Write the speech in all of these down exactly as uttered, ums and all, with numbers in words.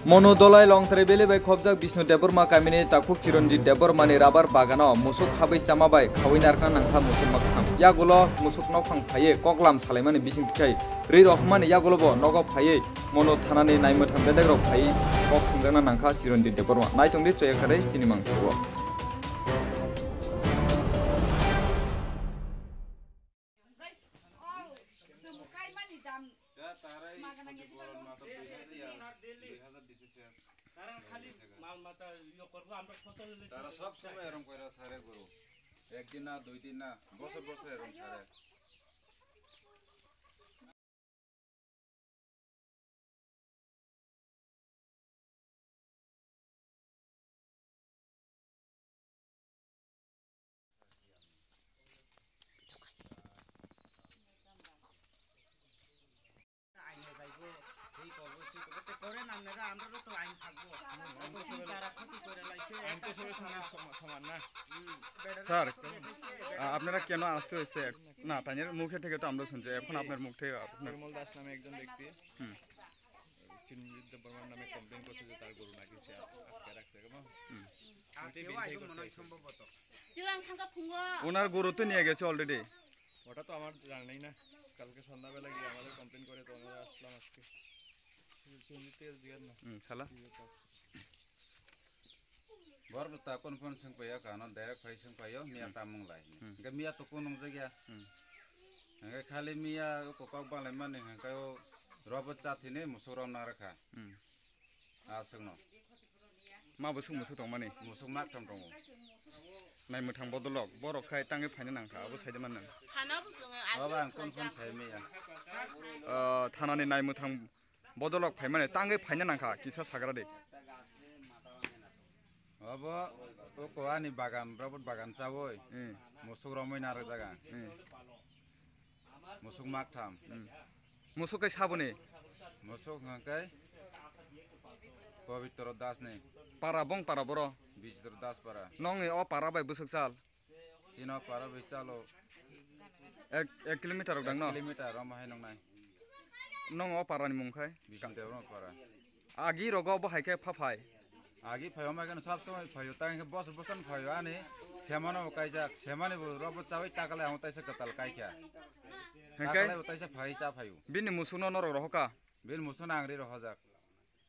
Monu Dolai Longtrai Valley bai khobjak Bishnu Debbarma kamini takhuk Chiranjit Debbarmani rabar bagano musuk habwi chama bai khawi narwkna nangkha musuk maktham. Yagulo musuk nokhang phaiwi koklam salaimani bising tikhai rwi rohormani yagulobo nogo phaiwi Monu thanani naimwthang bedekrok phaiwi kok swngjakna nangkha Chiranjit Debbarma. Naitongdi choyakarwi chini mangthogo. Ya, tarai Magana soti ngi boron mato dui hajar ya, dui hajar dise ses. Taran khali mal mata yo korbo, amra photo lele. Tara sob somoi erom koira sare guru. Ek din na, dui din na, bosor bosor erom sare. আইনে যাইবো, এই করবো, সেই করবো, তে করে নাম নেরা, আমরারও তো আইন থাকবো। অত কি তারা ক্ষতি করে লাইছে, আইন তো সবাই সমান, সমান, সমান না? হুম। স্যার, আ, আপনারা কেন আসতে হয়েছে? না, তাইনের মুখে থেকে তো আমরা শুনছি, এখন আপনার মুখ থেকে আপনার বিমল দাস নামে একজন ব্যক্তি হুম। চিরঞ্জিত দেববর্মার নামে কমপ্লেন করছে যে তার গরু নাকি সে আটকে রাখছে, কেমন? হুম। আজকেও আইবো মনে হয় সম্ভবত। ওনার গরু তো নিয়ে গেছে অলরেডি। ওটা তো আমার জানা নেই না, কালকে সন্ধ্যাবেলা গিয়ে আমাদের কমপ্লেন করে তো আমরা আসলাম আজকে। চিরঞ্জিত থেকে জিজ্ঞাসা না। হুম, শালা। কি ব্যাপার? Bor bwta kon phone swng paio, kano direct phai swng paio, miya Hmm. tamung lai. Hmm. Hingke miya to kun nung jagya. Hmm. Hingke khali miya kokak balai mani hingke o robot chathini musuk rom na rakha. Hmm. A swngno. Ma bwswk musuk tongmani? Musuk mak tham tongo. Naimwthang bodolok, borok khai tangwi phaina nangkha, abo saide man nang. Baba ang kon phone sai miya. Ah, thanani naimwthang Bodolok phaimani tangwi phaina nangkha, kisa sagra de. Obo, o ko ani bagan, robot bagan chawi. Hmm. Musuk romwi narwk jaga. Hmm. Musuk mak tham. Hmm. Musuk kai saboni? Musuk hwnkhe Pabitro Das ni. Para bong para boro? Bijitro Das para. Nongni o para bai bwswk sal? Chino para bai salo. Ek, ek kilometer rok dang no? Kilometer rom hai nongnai. Nong o para ni mung khai? Bising te rom para. Agi rogo bo hai khe pha phai. Agi phai omai khe sab somoi phaio, tang khe bos bosan phaio ani semano bo kaijak, semani bo robo chawi takale ang taisa kwtal kai kha. Hengkai? Takale bo taisa phai cha phaio. Bini musukno norok rohoka? Bini musukno ang ri rohojak.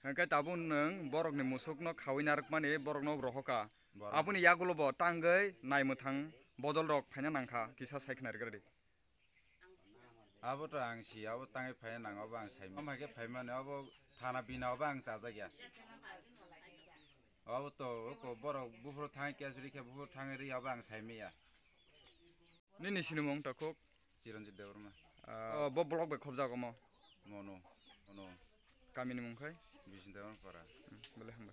Hengkai tabuk nwng borokni musukno khawi narwkmani borokno rohoka. Borok. Aboni yagulo bo tangwi naimwthang bodol rok phaina nangkha, kisa sai khna rwgwradi. Abo to ang si, abo tangwi phaina nang, abo ang sai. Omo hai khe phaimani, abo thana bina, abo ang chajak ya. Abo to, oko borok buphuru thangwi case rikhe, buphuru thangwi ri, abo ang sai maya. Nini sinimung takhuk? Chiranjit Debbarma. Ah, bo block bai khobjak omo? Mono, mono. Kamini mung khai? Bising Debbarma para. Hmm, bole hambai.